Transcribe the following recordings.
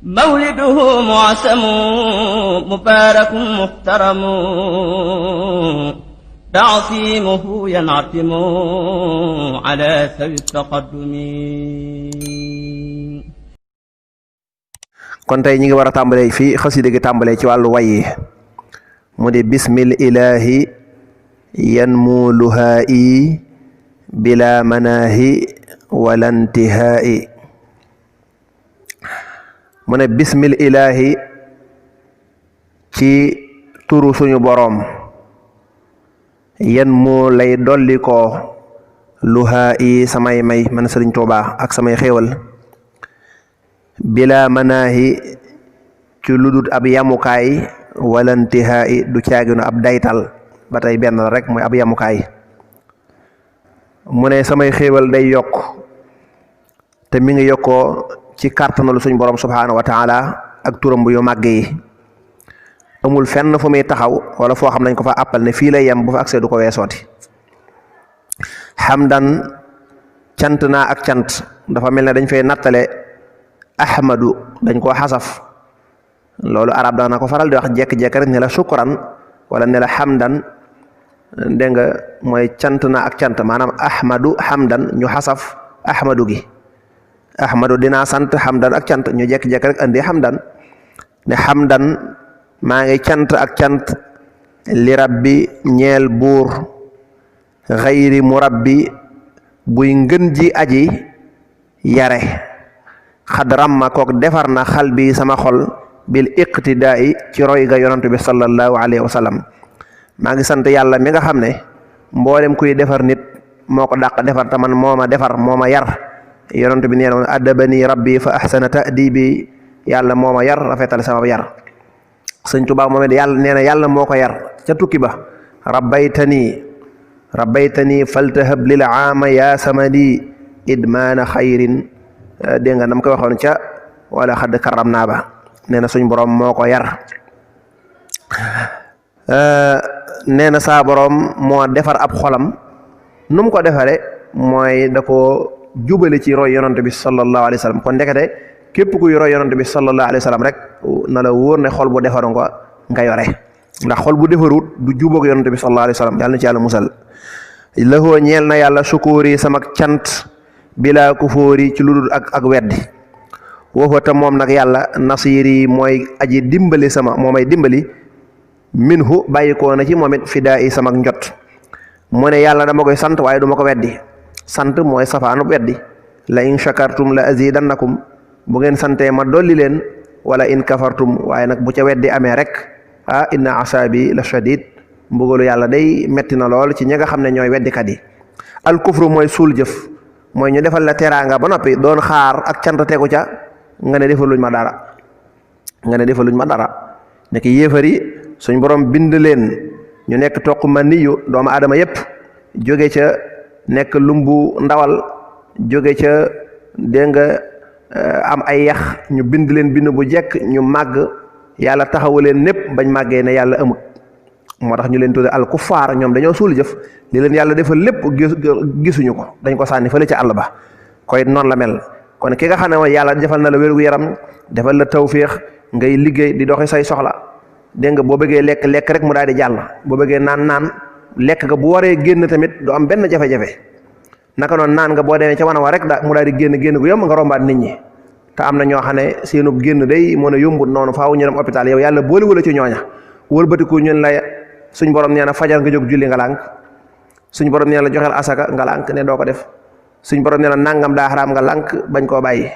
مولده معسم مبارك محترم تعصيمه ينعتم على ذوي التقدم. kon tey ñi ngi war a tàmbalee fii xasida gi tàmbalee ci wàllu wayi mu di bismil ilaahi yanmu luhaa'i bila manaahi wala intihaa'i. mu ne bismil ilaahi ci turu suñu boroom yanmu lay dolli ko luhaa'i samay may man Sëriñ Tuubaa ak samay xéewal bila manaahi ci ludut ab yamukaay wala intihaa'i du caaginu ab daytal ba tey benn rek mooy ab yamukaay. mu ne samay xéewal day yokk te mi ngi yokkoo ci kàttanalu suñ borom subhaanahu wa taala ak turam bu yu màgg yi. amul fenn fu muy taxaw wala foo xam nañ ko fa àppal ne fii lay yem bu fa agsee du ko weesooti. xamdan cant naa ak cant dafa mel ne dañ fay nattale ahmadu dañ koo xasaf loolu arab daana ko faral di wax jekk-jekk rek ne la shukran wala ne la xamdan dégg nga mooy cant naa ak cant maanaam ahmadu xamdan ñu xasaf ahmadu gi ahmadu dinaa sant xamdan ak cant ñu jekk-jekk rek andi xamdan ne xamdan maa ngi cant ak cant li rabbi ñeel buur xayri murabbi buy ngën ji aji yare xadram ma kook defar na xal bi sama xol bil iqtidaa'i ci roy ga yonantu bi sallallahu alayhi wa sallam. maa ngi sant yàlla mi nga xam ne mboolem kuy defar nit moo ko dàq defar taman moo ma defar moo ma yar yonantu bi nee na adabani rabbi fa ahsana ta'dibi yàlla moo ma yar rafetal sama yar. Sëñ Tuubaa moom it yàlla nee na yàlla moo ko yar ca tukki ba rabbaytani faltahab lil aama ya samadi idmaana xayrin dégg nga nam ko waxoon ca wala xadd karam naa ba nee na suñ borom moo ko yar. nee na saa borom moo defar ab xolam nu mu ko defare mooy da ko jubale ci roy yonante bi sallallahu alayhi wa sallam. kon ndekete képp kuy roy yonante bi sallallahu alayhi wa sallam rek na la wóor ne xol bu defaru nga yore ndax xol bu defarut du jubóog yonante bi sallallahu alayhi wa sallam yàlla na ci yàlla musal. lahoo ñeel na yàlla sukóori sama cant bilaa kufóori ci ludul ak weddi waxata moom nag yàlla nasiiri mooy aji dimbali sama moo may dimbali minhu bàyyikoo na ci moom it fidaa i sama njot. mu ne yàlla dama koy sant waaye duma ko weddi sant mooy safaanu weddi la in shakartum la azidannakum bu ngeen santee ma dolli leen wala in kafartum waaye nag bu ca weddi amee rek inna asaabi la shadid mbugalu yàlla day metti na lool ci ñi nga xam ne ñooy weddikat yi. al kufru mooy suul jëf mooy ñu defal la teraanga ba noppi doon xaar ak cant tegu ca nga ne defaluñ ma dara nekk yéefar yi suñ borom bind leen ñu nekk toq ma niyu doomu aadama yépp jóge ca nekk lumbu ndawal jóge ca dégg nga am ay yax ñu bind leen bind bu jekk ñu màgg yàlla taxawu leen népp bañ màggee ne yàlla amut moo tax ñu leen tudde al kuffaar ñoom dañoo suul jëf li leen yàlla defal lépp gisuñu ko dañ ko sànni fële ca àll ba koy noonu la mel. kon ki nga xam ne mooy yàlla defal na la wér gu yaram defal la tawféex ngay liggéey di doxi say soxla dégg nga boo bëggee lekk rek mu daal di jàll boo bëggee naan lekk nga bu waree génn tamit du am benn jafe-jafe naka noonu naan nga boo demee ca wana wa rek mu daal di génn gu yomb nga rombaat nit ñi. te am na ñoo xam ne seenub génn day mën a yombut noonu faaw ñu dem hôpital yow yàlla boole wala ci ñooña wëlbatiku ñun la suñ borom nee na fajar nga jóg julli nga lànk suñ borom nee na joxeel asaka nga lànk ne doo ko def suñ borom nee na nangam daa xaraam nga lànk bañ koo bàyyi.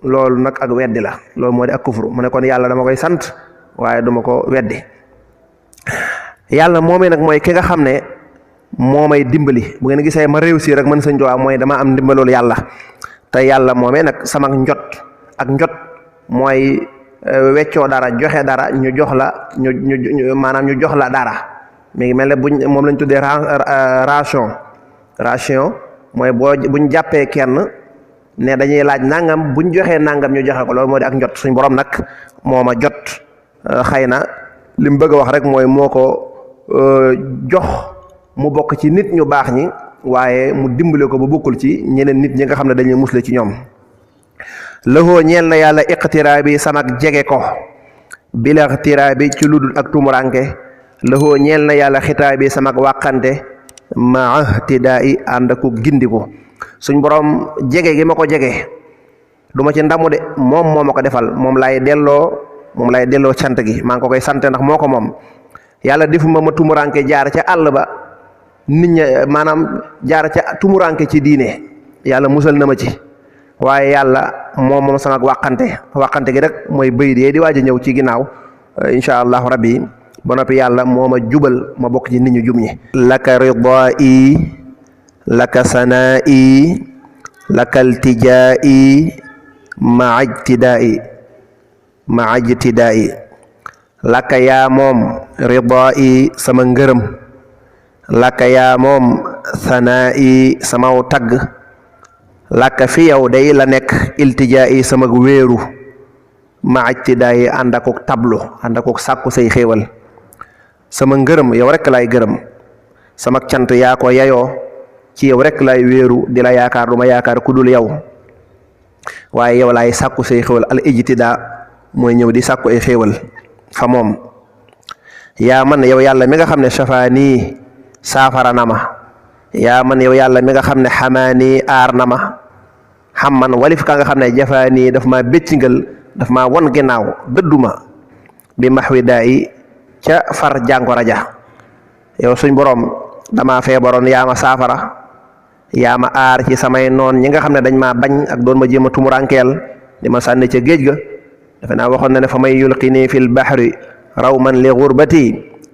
loolu nag ak weddi la loolu moo di ak kufru mu ne kon yàlla dama koy sant waaye duma ko weddi. yàlla moomee nag mooy ki nga xam ne moo may dimbali bu ngeen gisee ma réussir rek man Sëñ Tuubaa mooy dama am ndimbaloolu yàlla. te yàlla moomee nag sama njot mooy weccoo dara joxe dara ñu jox la maanaam ñu jox la dara mi ngi mel ne moom lañ tuddee ration mooy buñ jàppee kenn ne dañuy laaj nangam buñ joxee nangam ñu joxe ko loolu moo di ak njot suñ borom nag moo ma jot xëy na li mu bëgg a wax rek mooy moo ko jox mu bokk ci nit ñu baax ñi waaye mu dimbale ko ba bokkul ci ñeneen nit ñi nga xam ne dañuy musle ci ñoom. lahoo ñeel na yàlla iqtiraabi samak jege ko bila iqtiraabi ci ludul ak tumuranke lahoo ñeel na yàlla xitaabi samak wàqante ma ihtidaa i ànd ak gindiku suñ borom jege gi ma ko jege du ma ci ndamu de moom moo ma ko defal moom lay delloo cant gi maa ngi ko koy sante ndax moo ko moom yàlla defuma ma tumuranke jaar ca àll ba nit ña maanaam jaar ca tumuranke ci diine yàlla musal na ma ci waaye yàlla moom sama wàqante gi rek mooy bëy dee di waaj a ñëw ci ginnaaw insha allahu rabbi ba noppi yàlla moo ma jubal ma bokk ci nit ñu jub ñi laka ridaa'i laka sanaa'i laka iltijaa'i ma ijtidaa'i laka yaa moom ridaa'i sama ngërëm laka yaa moom sanaa'i samaw tagg laka fi yow day la nekk iltijaa'i sama wéeru ma ijtidaa'i ànd akuk tablu ànd akuk sàkku say xéewal sama ngërëm yow rek lay gërëm sama cant yaa ko yayoo ci yow rek lay wéeru di la yaakaar du ma yaakaar ku dul yow waaye yow laay sàkku say xéewal al ijtidaa mooy ñëw di sàkku ay xéewal fa moom yaa man yow yàlla mi nga xam ne safaanii saafara na ma yaa man yow yàlla mi nga xam ne xamaanii aar na ma xam man walif ka nga xam ne jafaanii daf maa béccingal daf maa won ginnaaw dëdduma bi maxwi daa yi ca far jàngoro ja yow suñ boroom dama feebaroon yaa ma saafara yaa ma aar ci samay noon ñi nga xam ne dañ maa bañ ak doon ma jéem a tumurankeel di ma sànni ca géej ga defe naa waxoon na ne fa may yulqini fil bahri rawman li gurbati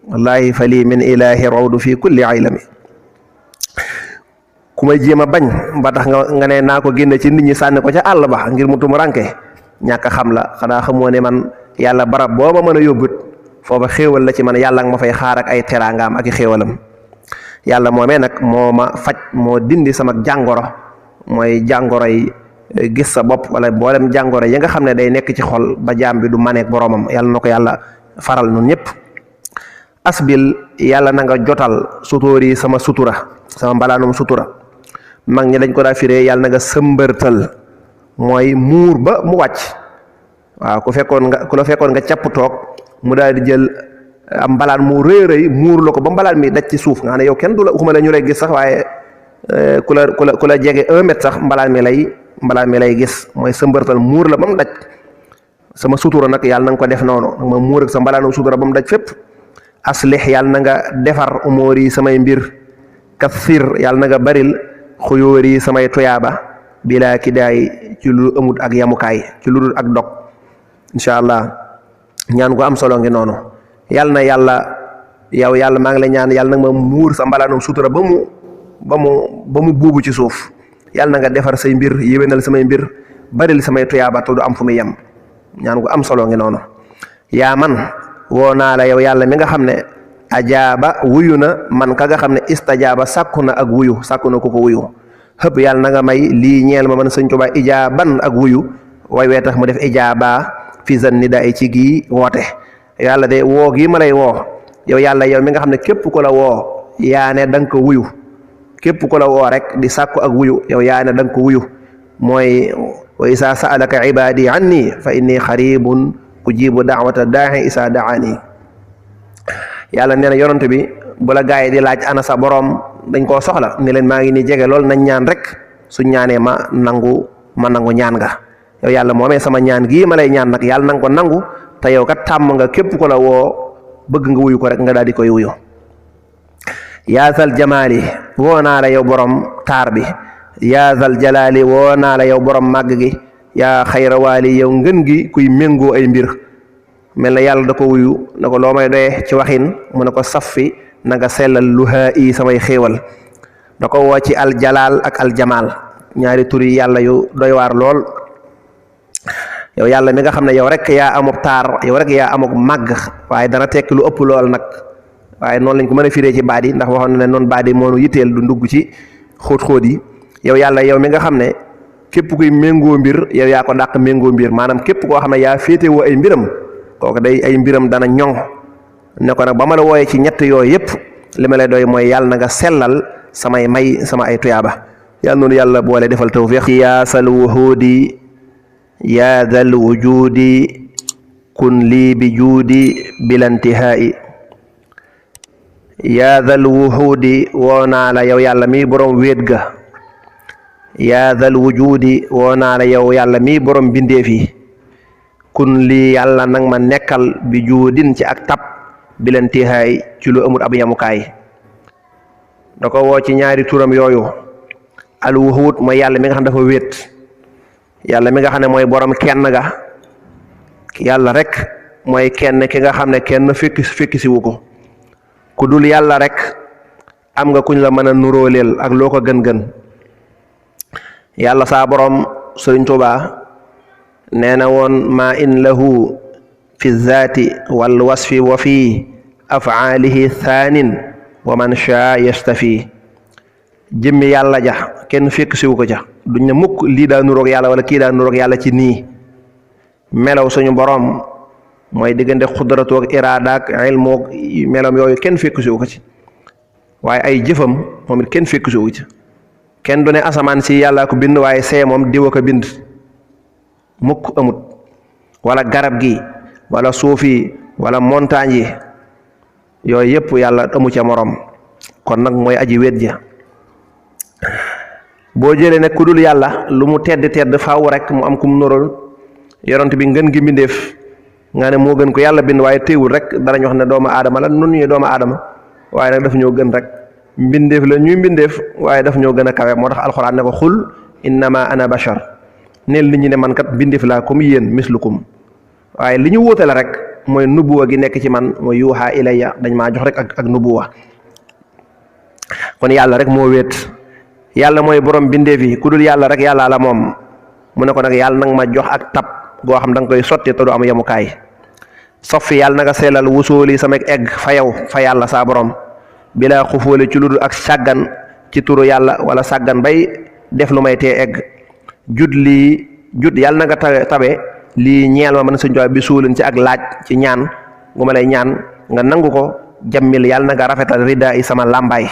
wallahi fa lii min ilahi rawdu fi kulli aylami ku may jéem a bañ ba tax nga ne naa ko génne ci nit ñi sànni ko ca àll ba ngir mu tumuranke ñàkk a xam la xanaa xamoo ne man yàlla barab boo ma mën a yóbbut foofa xéewal la ci man yàlla nga ma fay xaar ak ay teraangaam ak i xéewalam yàlla moomee nag moo ma faj moo dindi sama jàngoro mooy jàngoro yi gis sa bopp wala boolem jàngoro yi nga xam ne day nekk ci xol ba jaam bi du maneek boroomam yàlla na ko yàlla faral nun ñëpp asbil yàlla na nga jotal sutóor yi sama sutura sama mbalaanum sutura mag ñi dañ ko daa firee yàlla na nga sëmbërtal mooy muur ba mu wàcc waaw ku la fekkoon nga capp toog mu daal di jël am mbalaan mu rëy rëy muur la ko ba mbalaan mi daj ci suuf nga xam ne yow kenn du la waxuma la ñu lay gis sax waaye ku la jege 1 mètre sax mbalaan mi lay gis mooy sëmbërtal muur la ba mu daj sama sutura nag yàlla na nga ko def noonu nag ma muur ak sa mbalaanu sutura ba mu daj fépp aslih yàlla na nga defar umóor yi samay mbir kathir yàlla na nga baril xuyóor yi samay tuyaaba bilaa kidaay ci lu amut ak yamukaay ci lu dul ak dog incha allah ñaan gu am solo ngi noonu yàlla na yàlla maa ngi lay ñaan yàlla nag ma muur sa mbalaanum sutura ba mu buubu ci suuf yàlla na nga defar say mbir yéwénal samay mbir baril samay tuyaaba te du am fu muy yem ñaan gu am solo ngi noonu yaa man woo naa la yow yàlla mi nga xam ne ajaaba wuyu na man ka nga xam ne istajaaba sàkku na ak wuyu sàkku na ko wuyu xëpp yàlla na nga may lii ñeel ma man sëñ Tuubaa ijaaban ak wuyu way wee tax mu def ijaaba fi zan ni daay ci gii woote yàlla de woo gii ma lay woo yow yàlla yow mi nga xam ne képp ko la woo yaa ne da nga ko wuyu képp ko la woo rek di sàkku ak wuyu yow yaa ne da nga ko wuyu mooy wa isa sa'alaka ibadi anni fa inni xaribun ujibu daawata daa'i isa daani yàlla nee na yonent bi bu la gaay di laaj ana sa borom dañ koo soxla ne leen maa ngi ni jege lool nañ ñaan rek su ñaanee ma nangu ñaan nga yow yàlla moomee sama ñaan gii ma lay ñaan nag yàlla nanga ko nangu te yow kat tàmm nga képp ko la woo bëgg nga wuyu ko rek nga daal di koy wuyu yaasal jamaali woo naa la yow borom taar bi yaasal jalaali woo naa la yow borom màgg gi yaa xayra waali yow ngën gi kuy méngoo ay mbir mel na yàlla da ko wuyu na ko loo may doyee ci waxin mu ne ko saffi na nga sellal luhaa yi samay xéewal da ko woo ci aljalaal ak aljamaal ñaari turi yàlla yu doy waar lool yow yàlla mi nga xam ne yow rek yaa amub taar yow rek yaa amub màgg waaye dana tekki lu ëpp lool nag waaye noonu lañ ko mën a firee ci baat yi ndax waxoon na ne noonu baat yi moonu yitteel du ndugg ci xóot-xóot yi yow yàlla yow mi nga xam ne képp kuy méngoo mbir yow yaa ko dàq méngoo mbir maanaam képp koo xam ne yaa féetewoo ay mbiram kooku day ay mbiram dana ñoŋ ne ko nag ba ma la wooyee ci ñett yooyu yëpp li ma lay doy mooy yàlla na nga sellal samay may sama ay tuyaaba yàlla noonu yàlla boole defal tawfiq yaasal wuhuudi yaa dal wujudi kun lii bi juudi bilantihaa'i yaa dal wuxuudi woo naa la yow yàlla mi borom wéet ga yaa dal wujudi woo naa la yow yàlla mi borom bindeef yi kun lii yàlla nag ma nekkal bi juudin ci ak tab bilantihaa'i ci lu amul ab yamukaay da ko woo ci ñaari turam yooyu al wuxuud mooy yàlla mi nga xam dafa wéet yàlla mi nga xam ne mooy borom kenn ga yàlla rek mooy kenn ki nga xam ne kenn fekk si wu ko ku dul yàlla rek am nga kuñ la mën a nuróoleel ak loo ko gën-gën yàlla saa borom Sëriñ Tuubaa nee na woon ma in lahu fi zaati wal wasfi wa fi afaalihi thaanin wa man shaa yastafi jëmmi yàlla ja kenn fekk siwu ko ca duñ ne mukk lii daa nuroog yàlla wala kii daa nuroog yàlla ci nii melaw suñu borom mooy diggante xudratu ak iraada ak ilmu ak melam yooyu kenn fekk siwu ko ci waaye ay jëfam moom it kenn fekk siwu ci kenn du ne asamaan si yàllaa ko bind waaye see moom diwa ko bind mukk amut wala garab gi wala suuf yi wala montagne yi yooyu yëpp yàlla amu ca morom kon nag mooy aji wéet ja boo jëlee nag ku dul yàlla lu mu tedd faaw rek mu am ku mu nóral yonent bi ngën gi mbindeef nga ne moo gën ko yàlla bind waaye téewul rek danañ wax ne doomu aadama la nun ñuy doomu aadama waaye nag daf ñoo gën rek mbindeef la ñuy mbindeef waaye daf ñoo gën a kawe moo tax alxuraan ne ko xul innama ana bashar neel nit ñi ne man kat mbindeef laa comme yéen mislukum waaye li ñu wóote la rek mooy nubuwa gi nekk ci man mooy yuuxa ilayya dañ maa jox rek ak nubuwa kon yàlla rek moo wéet yàlla mooy borom bindeef yi ku dul yàlla rek yàlla la moom mu ne ko nag yàlla nag ma jox ak tab goo xam da nga koy sotti te du am yemukaay sof fi yàlla na nga seelal wusooli sama egg fa yow fa yàlla saa borom bilaa xufóoli ci lu dul ak sàggan ci turu yàlla wala sàggan bay def lu may tee egg jut yàlla na nga tabe lii ñeel ma mën suñ bi suulin ci ak laaj ci ñaan gu ma lay ñaan nga nangu ko jammil yàlla na nga rafetal rida yi sama làmbaay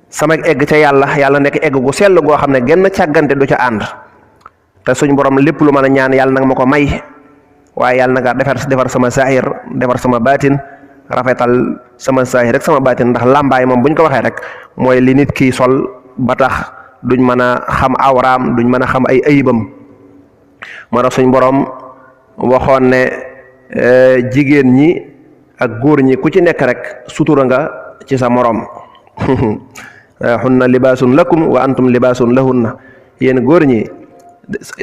sama egg ca yàlla nekk egg gu sell goo xam ne genn càggante du ca ànd te suñ borom lépp lu mën a ñaan yàlla nag ma ko may waaye yàlla na nga defar sama saahir defar sama baatin rafetal sama saahir rek sama baatin ndax làmbaay moom buñ ko waxee rek mooy li nit kii sol ba tax duñ mën a xam awraam duñ mën a xam ay ayibam moo tax suñ borom waxoon ne jigéen ñi ak góor ñi ku ci nekk rek sutura nga ci sa morom hunna libaasun lakum wa antum libaasun lahunna yéen góor ñi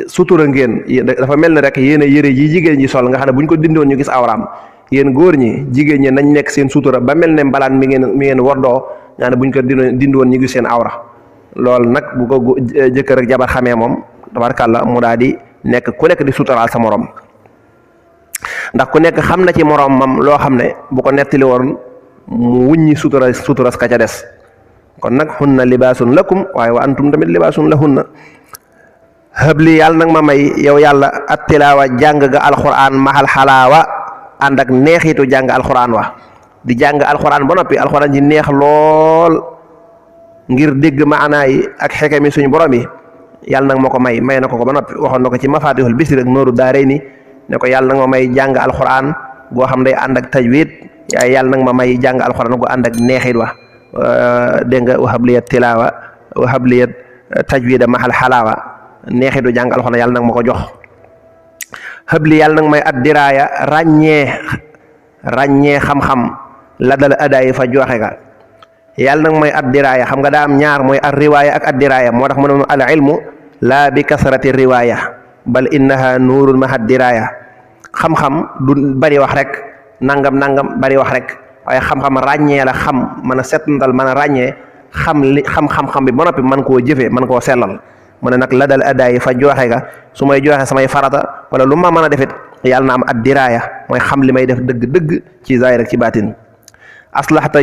sutura ngeen dafa mel ni rek yéen a yëre yi jigéen ñi sol nga xam ne bu ñu ko dindoon ñu gis awraam yéen góor ñi jigéen ñi nañ nekk seen sutura ba mel ne mbalaan mi ngeen wordoo nga xam ne bu ñu ko dindoon ñu gis seen awra loolu nag bu ko jëkkër ak jabar xamee moom tabarkàlla mu daal di nekk ku nekk di suturaal sa morom ndax ku nekk xam na ci moromam loo xam ne bu ko nettali woon mu wuññi suturas ka ca des kon nag hunna libaasun lakum waaye wa antum tamit libaasun lahunna habli yàlla nag ma may yow yàlla attilaawa jàng ga alxuraan maxal xalaawa ànd ak neexitu jàng alxuraan wa di jàng alxuraan ba noppi alxuraan ji neex lool ngir dégg maanaa yi ak xekami suñu borom yi yàlla nag ma ko may na ko ba noppi waxoon na ko ci mafaatihul bisri rek nooru daarayni ne ko yàlla nag ma may jàng alxuraan goo xam day ànd ak tajwid yaay yàlla nag ma may jàng alxuraan gu ànd ak neexit wa dégg nga wahabliyat tilaawa wahabliyat tajwida maxal xalaawa neexitu jàng alxuraan yàlla nag ma ko jox habli yàlla nag may ad diraaya ràññee xam-xam la dal adaayi fa joxe ga yàlla nag may ad diraaya xam nga daa am ñaar mooy ad riwaaya ak ad diraaya moo tax mu ne al ilmu laa bi kasrati riwaaya bal innaha nuurun ma ad diraaya xam-xam du bari wax rek nangam bari wax rek waaye xam-xam ràññee la xam mën a setndal mën a ràññee xam-xam bi ba noppi mën koo jëfee mën koo sellal mu ne nag la dal adaayi fa joxe ga su may joxe samay farata wala lu ma mën a defit yàlla na am ad diraaya mooy xam li may def dëgg-dëgg ci zaahir ak ci baatin aslaxta